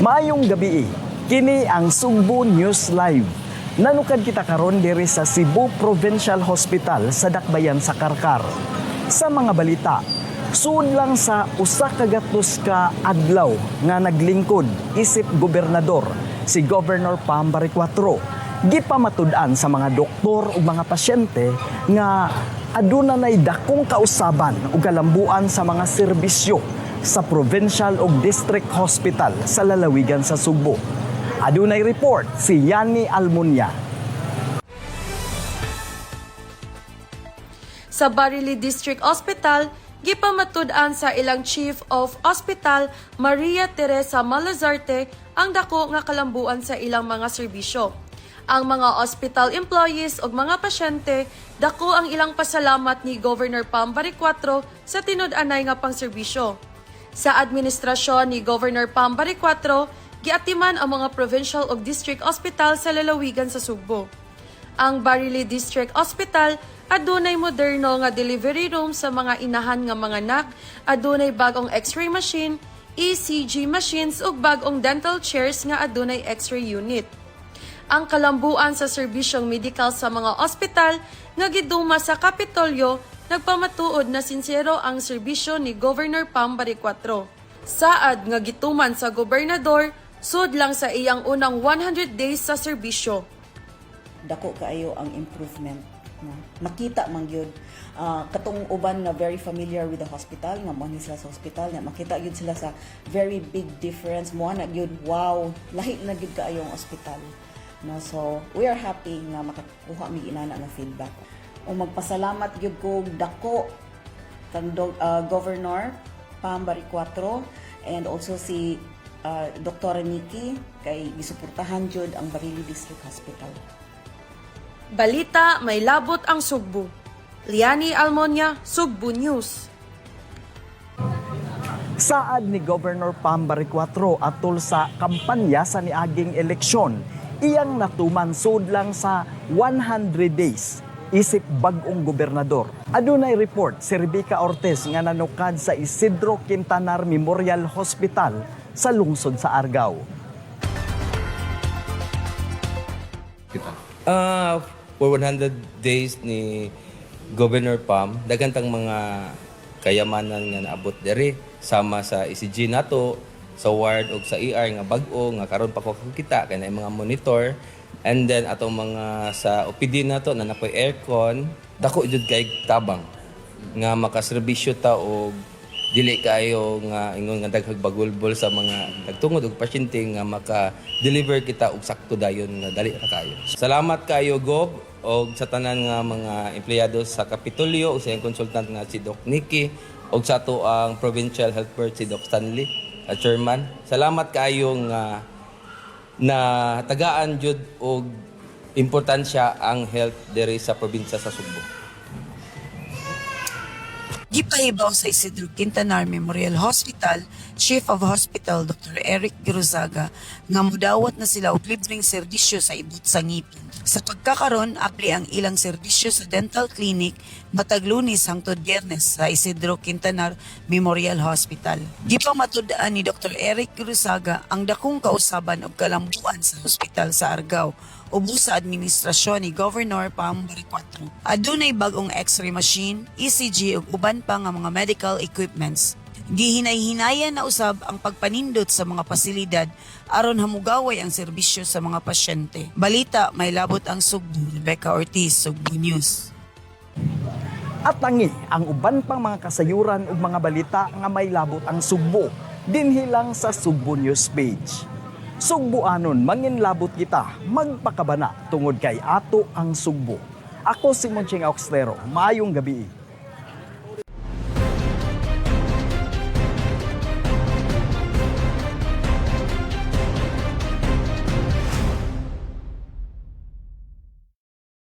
Maayong gabii. Kini ang Sugbo News Live. Nanukad kita karon diri sa Cebu Provincial Hospital sa Dakbayan sa Karkar. Sa mga balita, sud lang sa 100 ka adlaw nga naglingkod isip gobernador si Governor Pam Baricuatro. Gipamatud-an sa mga doktor ug mga pasyente nga aduna nay dakong kausaban ug kalambuan sa mga serbisyo sa Provincial ug District Hospital sa lalawigan sa Sugbo. Adunay report si Yani Almunia. Sa Barili District Hospital, gipamatud-an sa ilang Chief of Hospital Maria Teresa Malazarte ang dako nga kalambuan sa ilang mga serbisyo. Ang mga hospital employees ug mga pasyente dako ang ilang pasalamat ni Governor Pam Baricuatro sa tinud-anay nga pangserbisyo. Sa administrasyon ni Governor Pam Baricuatro, giatiman ang mga provincial ug district hospital sa lalawigan sa Sugbo. Ang Barili District Hospital adunay moderno nga delivery room sa mga inahan nga mga anak, adunay bag-ong x-ray machine, ECG machines ug bag-ong dental chairs nga adunay x-ray unit. Ang kalambuan sa serbisyong medikal sa mga ospital nga giduma sa Kapitolyo nagpamatuod na sinsero ang serbisyo ni Governor Pam Baricuatro. Saad nga gituman sa gobernador, sud lang sa iyang unang 100 days sa serbisyo. Dako kaayo ang improvement, no? Makita man gyud, katong uban nga very familiar with the hospital nga mo sila sa hospital nga makita gyud sila sa very big difference mo na gyud, wow, lahi na gyud kaayo ang ospital, no? So we are happy nga makakuha mi inana nga feedback o magpasalamat gyud ko dako kang Governor Pam Baricuatro and also si Dr. Nikki kay gisuportahan jud ang Barili District Hospital. Balita may labot ang Sugbo. Liani Almonia, Sugbo News. Saad ni Governor Pam Baricuatro atol sa kampanya sa niaging eleksyon, iyang natuman sud lang sa 100 days isip bag-ong gobernador. Adunay report si Rebecca Ortiz nga nanukad sa Isidro Quintanar Memorial Hospital sa lungsod sa Argao. For 100 days ni Governor Pam, daghan tang mga kayamanan nga naabot diri sama sa ECG nato, sa ward og sa ER nga bag-o nga karon pa ko kita kay naay mga monitor, and then atong mga sa OPD nato na napoy aircon. Dako jud kay tabang nga makaserbisyo ta og dili kaayo nga ingon nga daghag bagulbol sa mga nagtungod og pasyente nga maka-deliver kita og sakto dayon nga dali ra kayo. Salamat kayo, Gob, og sa tanan nga mga empleyado sa Kapitolyo ug sa iyang consultant nga si Doc Nicky og sa ato ang Provincial Health Board si Doc Stanley, chairman. Salamat kaayo nga na tagaan jud og importansya ang health diri sa probinsya sa Sugbo. Gipahibaw sa Isidro Quintanar Memorial Hospital, Chief of Hospital Dr. Eric Giruzaga nga mudawat na sila og libreng serbisyo sa ibot sa ngipin. Sa pagkakaron, apli ang ilang serbisyo sa dental clinic matag Lunes hangtod Biyernes sa Isidro Quintanar Memorial Hospital. Gipamatud-an ni Dr. Eric Giruzaga ang dakong kausaban og kalambuan sa hospital sa Argao ubos sa administrasyon ni Governor Pam Baricuatro. Adunay bag-ong x-ray machine, ECG ug uban pa nga mga medical equipments. Gihinay-hinayan na usab ang pagpanindot sa mga pasilidad aron hamugaway ang serbisyo sa mga pasyente. Balita may labot ang Sugbo. Rebecca Ortiz, Sugbo News. At tangi ang uban pang mga kasayuran ug mga balita nga may labot ang Sugbo dinhi lang sa Sugbo News page. Sugboanon manginlabot kita, magpakabana tungod kay ato ang Sugbo. Ako si Monching Auxlero, maayong gabi.